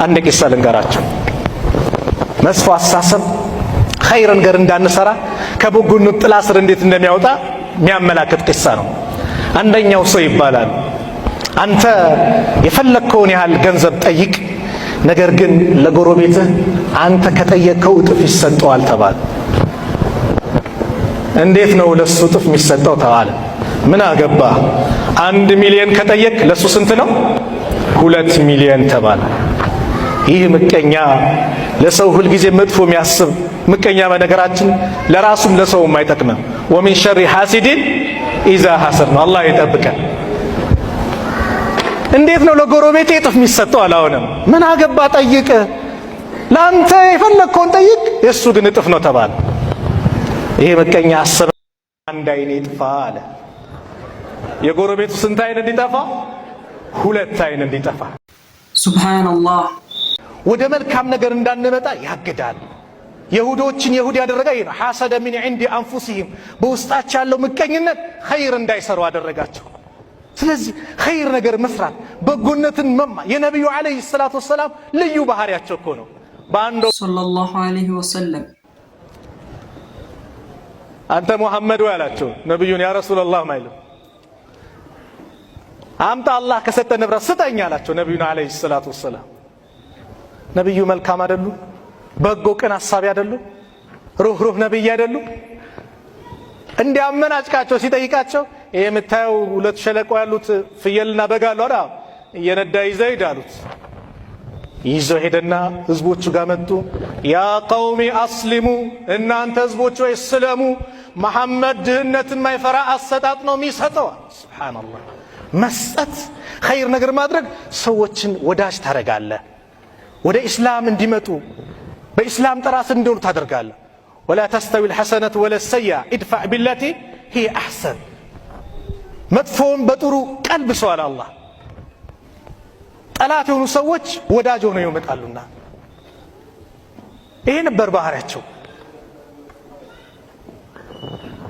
አንድ ቂሳ ልንገራችሁ። መጥፎ አስተሳሰብ ኸይር ነገር እንዳንሰራ ከበጎነት ጥላ ስር እንዴት እንደሚያወጣ የሚያመላክት ቂሳ ነው። አንደኛው ሰው ይባላል፣ አንተ የፈለግከውን ያህል ገንዘብ ጠይቅ፣ ነገር ግን ለጎረቤትህ አንተ ከጠየቅከው እጥፍ ይሰጠዋል ተባለ። እንዴት ነው ለሱ እጥፍ የሚሰጠው ተባለ። ምን አገባ? 1 ሚሊዮን ከጠየቅ ለሱ ስንት ነው? 2 ሚሊዮን ተባለ። ይህ ምቀኛ፣ ለሰው ሁልጊዜ መጥፎ የሚያስብ ምቀኛ፣ በነገራችን ለራሱም ለሰውም አይጠቅምም። ومن شر حاسد إذا حسد ነው። አላህ ይጠብቀን። እንዴት ነው ለጎረቤቴ እጥፍ የሚሰጠው? አላሆነም። ምን አገባ ጠይቅ፣ ለአንተ የፈለግከውን ጠይቅ፣ የእሱ ግን እጥፍ ነው ተባለ። ይሄ ምቀኛ አሰበ፣ አንድ አይኔ ይጥፋ አለ። የጎረቤቱ ስንት አይን እንዲጠፋ? ሁለት አይን እንዲጠፋ። ሱብሃነላህ። ወደ መልካም ነገር እንዳንመጣ ያግዳል። የሁዶችን የሁድ ያደረገ ይሄ ነው። حسدا من عند أنفسهم፣ በውስጣቸው ያለው ምቀኝነት ኸይር እንዳይሰሩ አደረጋቸው። ስለዚህ ኸይር ነገር መስራት፣ በጎነትን መማ የነቢዩ ዓለይሂ ሰላቱ ወሰላም ልዩ ባህሪያቸው እኮ ነው። በአንድ ሰለላሁ ዐለይሂ ወሰለም። አንተ ሙሐመድ ወይ አላቸው ነቢዩን፣ ያ ረሱለላህ አይልም። አምጣ፣ አላህ ከሰጠ ንብረት ስጠኝ አላቸው ነቢዩን ዓለይሂ ሰላቱ ወሰላም። ነቢዩ መልካም አይደሉ? በጎ ቅን አሳቢ አይደሉ? ሩህ ሩህ ነቢይ አይደሉ? እንዲያመናጭቃቸው ሲጠይቃቸው ይሄ የምታየው ሁለት ሸለቆ ያሉት ፍየልና በግ አሉ አይደል? እየነዳ ይዘህ ሂድ አሉት። ይዘው ሄደና ህዝቦቹ ጋር መጡ። يا قوم أسلموا፣ እናንተ ህዝቦች ወይ ስለሙ፣ መሐመድ ድህነትን ማይፈራ አሰጣጥ ነው የሚሰጠው። ሱብሓነላህ። መስጠት፣ ኸይር ነገር ማድረግ ሰዎችን ወዳጅ ታደርጋለህ። ወደ ኢስላም እንዲመጡ፣ በኢስላም ጥላ ስር እንዲሆኑ ታደርጋለህ። ولا تستوي الحسنة ولا السيئة ادفع بالتي هي أحسن፣ መጥፎውን በጥሩ ቀልብሰዋል አላህ። ጠላት የሆኑ ሰዎች ወዳጅ ሆነው ይመጣሉና ይሄ ነበር ባህሪያቸው።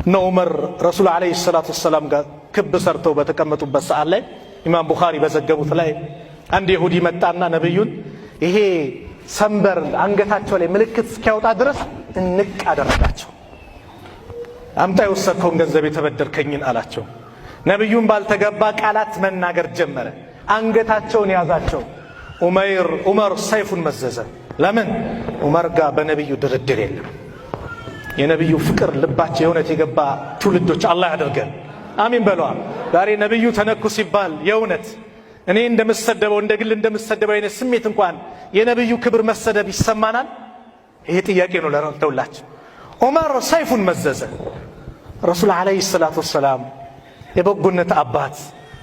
እነ ዑመር ረሱል ዓለይሂ ሰላቱ ወሰላም ጋር ክብ ሰርተው በተቀመጡበት ሰዓት ላይ፣ ኢማም ቡኻሪ በዘገቡት ላይ፣ አንድ የሁዲ መጣና ነብዩን ይሄ ሰንበር አንገታቸው ላይ ምልክት እስኪያወጣ ድረስ እንቅ አደረጋቸው። አምጣ የወሰድከውን ገንዘብ፣ የተበደርከኝን አላቸው። ነቢዩን ባልተገባ ቃላት መናገር ጀመረ። አንገታቸውን ያዛቸው። ኡመይር ዑመር ሰይፉን መዘዘ። ለምን? ዑመር ጋር በነቢዩ ድርድር የለም። የነቢዩ ፍቅር ልባቸው የእውነት የገባ ትውልዶች አላህ ያደርገን። አሚን በሏ። ዛሬ ነቢዩ ተነኩ ሲባል የእውነት እኔ እንደምሰደበው፣ እንደ ግል እንደምሰደበው አይነት ስሜት እንኳን የነቢዩ ክብር መሰደብ ይሰማናል? ይሄ ጥያቄ ነው ለሁላችን። ዑመር ሰይፉን መዘዘ። ረሱል ዓለይሂ ሰላቱ ወሰላም የበጎነት አባት፣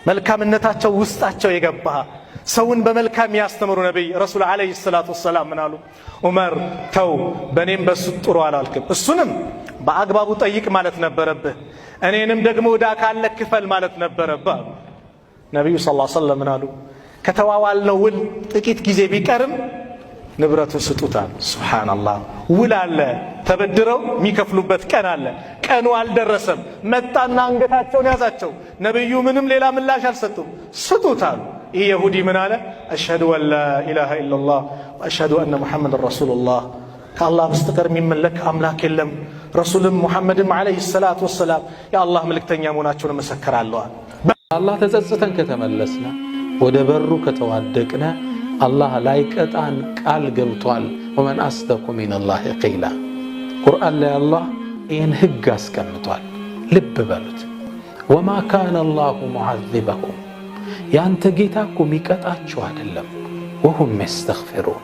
መልካምነታቸው ውስጣቸው የገባ፣ ሰውን በመልካም ያስተምሩ ነቢይ ረሱል ዓለይሂ ሰላቱ ወሰላም ምን አሉ? ዑመር ተው፣ በእኔም በሱ ጥሩ አላልክም። እሱንም በአግባቡ ጠይቅ ማለት ነበረብህ፣ እኔንም ደግሞ ዕዳ ካለ ክፈል ማለት ነበረብህ አሉ። ነቢዩ ሰለላሁ ዐለይሂ ወሰለም ምን አሉ? ከተዋዋልነው ውል ጥቂት ጊዜ ቢቀርም ንብረቱን ስጡት አሉ። ሱብሓነላህ፣ ውል አለ፣ ተበድረው የሚከፍሉበት ቀን አለ። ቀኑ አልደረሰም። መጣና አንገታቸውን ያዛቸው። ነቢዩ ምንም ሌላ ምላሽ አልሰጡም። ስጡት አሉ። ይህ የሁዲ ምን አለ? أشهد أن لا إله إلا الله وأشهد أن محمدا رسول الله፣ ከአላህ በስተቀር የሚመለክ አምላክ የለም፣ ረሱልም ሙሐመድም ዓለይሂ ሰላቱ ወሰላም የአላህ መልእክተኛ መሆናቸውን እመሰክራለሁ። አላህ ተጸጽተን ከተመለስነ፣ ወደ በሩ ከተዋደቅነ አላህ ላይቀጣን ቃል ገብቷል። ومن أصدق من الله قيلا። ቁርአን ላይ አላህ ይህን ህግ አስቀምጧል። ልብ በሉት። وما كان الله معذبهم፣ ያንተ ጌታ እኮ የሚቀጣቸው አይደለም። وهم يستغفرون፣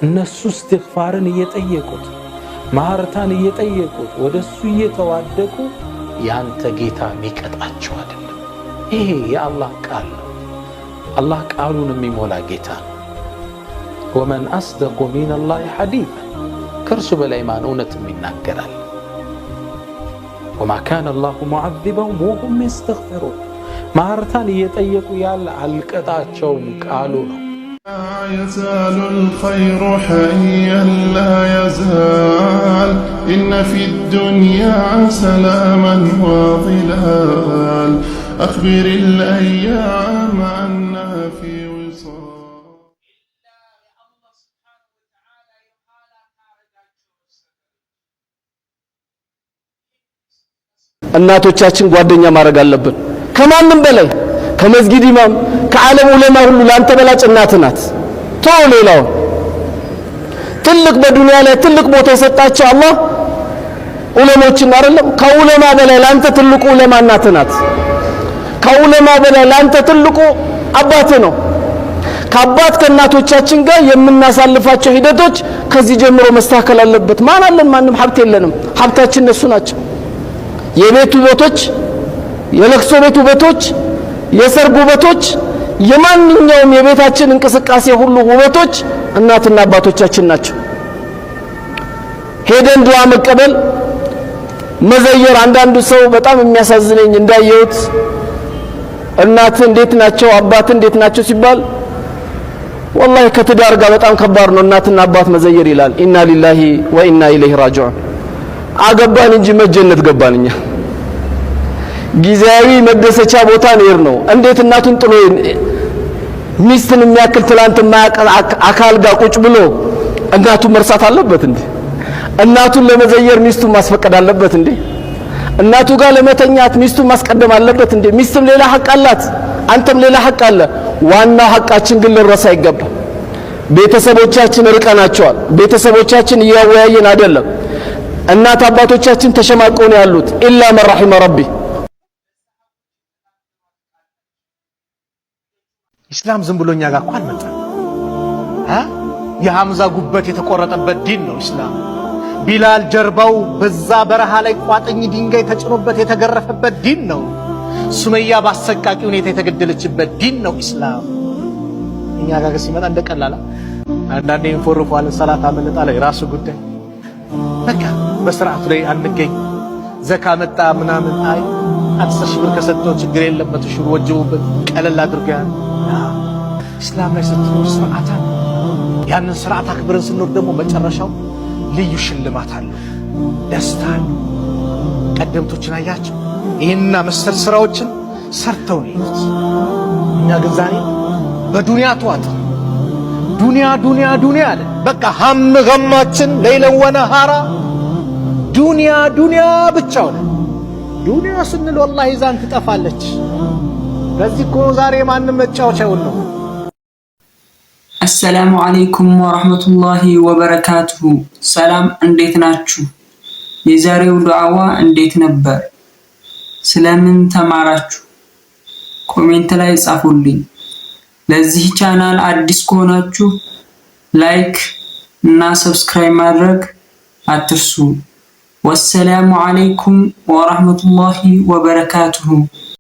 እነሱ እስትግፋርን እየጠየቁት፣ ማህርታን እየጠየቁት፣ ወደ እሱ እየተዋደቁ ያንተ ጌታ የሚቀጣቸው አይደለም። ይሄ የአላህ ቃል ነው። አላህ ቃሉን የሚሞላ ጌታ ነው። ومن أصدق من الله حديثا፣ ከእርሱ በላይ ማን እውነትም ይናገራል? وما كان الله معذبهم وهم يستغفرون፣ ማህርታን እየጠየቁ ያለ አልቀጣቸውም ቃሉ ነው። لا يزال الخير حيا لا يزال إن في الدنيا سلاما وظلال أخبر الأيام أنها في وصال. እናቶቻችን ጓደኛ ማድረግ አለብን። ከማንም በላይ ከመስጊድ ኢማም፣ ከዓለም ዑለማ ሁሉ ላንተ በላጭ እናት ናት። ተው ሌላውን። ትልቅ በዱንያ ላይ ትልቅ ቦታ የሰጣቸው አላህ ዑለሞችን አይደለም? ከዑለማ በላይ ላንተ ትልቁ ዑለማ እናት ናት። ከዑለማ በላይ ላንተ ትልቁ አባት ነው። ከአባት ከእናቶቻችን ጋር የምናሳልፋቸው ሂደቶች ከዚህ ጀምሮ መስተካከል አለበት። ማን አለን? ማንም ሀብት የለንም። ሀብታችን እነሱ ናቸው። የቤት ውበቶች፣ የለቅሶ ቤት ውበቶች፣ የሰርግ ውበቶች፣ የማንኛውም የቤታችን እንቅስቃሴ ሁሉ ውበቶች እናትና አባቶቻችን ናቸው። ሄደን ዱዓ መቀበል፣ መዘየር። አንዳንዱ ሰው በጣም የሚያሳዝነኝ እንዳየሁት እናት እንዴት ናቸው፣ አባት እንዴት ናቸው ሲባል ወላሂ ከትዳር ጋር በጣም ከባድ ነው እናትና አባት መዘየር ይላል። إنا لله وإنا إليه راجعون። አገባን እንጂ መጀነት ገባን እኛ። ጊዜያዊ መደሰቻ ቦታ ነው ነው። እንዴት እናቱን ጥሎ ሚስትን የሚያክል ትላንት የማያውቅ አካል ጋር ቁጭ ብሎ እናቱን መርሳት አለበት እንዴ? እናቱን ለመዘየር ሚስቱን ማስፈቀድ አለበት እንዴ? እናቱ ጋር ለመተኛት ሚስቱን ማስቀደም አለበት እንዴ? ሚስትም ሌላ ሐቅ አላት፣ አንተም ሌላ ሐቅ አለ። ዋናው ሐቃችን ግን ልረሳ አይገባም። ቤተሰቦቻችን ርቀናቸዋል። ቤተሰቦቻችን እያወያየን አይደለም። እናት አባቶቻችን ተሸማቀው ነው ያሉት። إلا من رحم ربي። ኢስላም ዝም ብሎ እኛ ጋር እኮ አልመጣም። የሐምዛ ጉበት የተቆረጠበት ዲን ነው ኢስላም። ቢላል ጀርባው በዛ በረሃ ላይ ቋጥኝ ድንጋይ ተጭኖበት የተገረፈበት ዲን ነው። ሱመያ በአሰቃቂ ሁኔታ የተገደለችበት ዲን ነው ኢስላም። እኛ ጋር ሲመጣ እንደ ቀላላ አንዳንዴ እንፎርፈዋለን። ሰላት አመለጣ ላይ ራሱ ጉዳይ በቃ በስርዓቱ ላይ አንገኝ። ዘካ መጣ ምናምን፣ አይ 10,000 ብር ከሰጠው ችግር የለም፣ 100,000 ብር ወጅቡበት ቀለል አድርገን። ኢስላም ላይ ስትኖር ስርዓት አለ። ያንን ስርዓት አክብረን ስንኖር ደግሞ መጨረሻው ልዩ ሽልማት አለው፣ ደስታ አለው። ቀደምቶችን አያቸው፣ ይህንና መሰል ስራዎችን ሰርተው ነው የሄዱት። እኛ ግን ዛሬ በዱንያ ተዋጥ ዱንያ ዱንያ ዱንያ አለ። በቃ ሀም ገማችን ليلا ونهارا ዱንያ ዱንያ ብቻ ሆነ። ዱንያ ስንል ወላሂ ይዛን ትጠፋለች። በዚህ እኮ ዛሬ ማንም መጫወቻ ነው። السلام عليكم ورحمة الله وبركاته። ሰላም እንዴት ናችሁ? የዛሬው ዱዓዋ እንዴት ነበር? ስለምን ተማራችሁ? Comment ላይ ጻፉልኝ። ለዚህ ቻናል አዲስ ከሆናችሁ like እና subscribe ማድረግ አትርሱ። والسلام عليكم ورحمة الله وبركاته።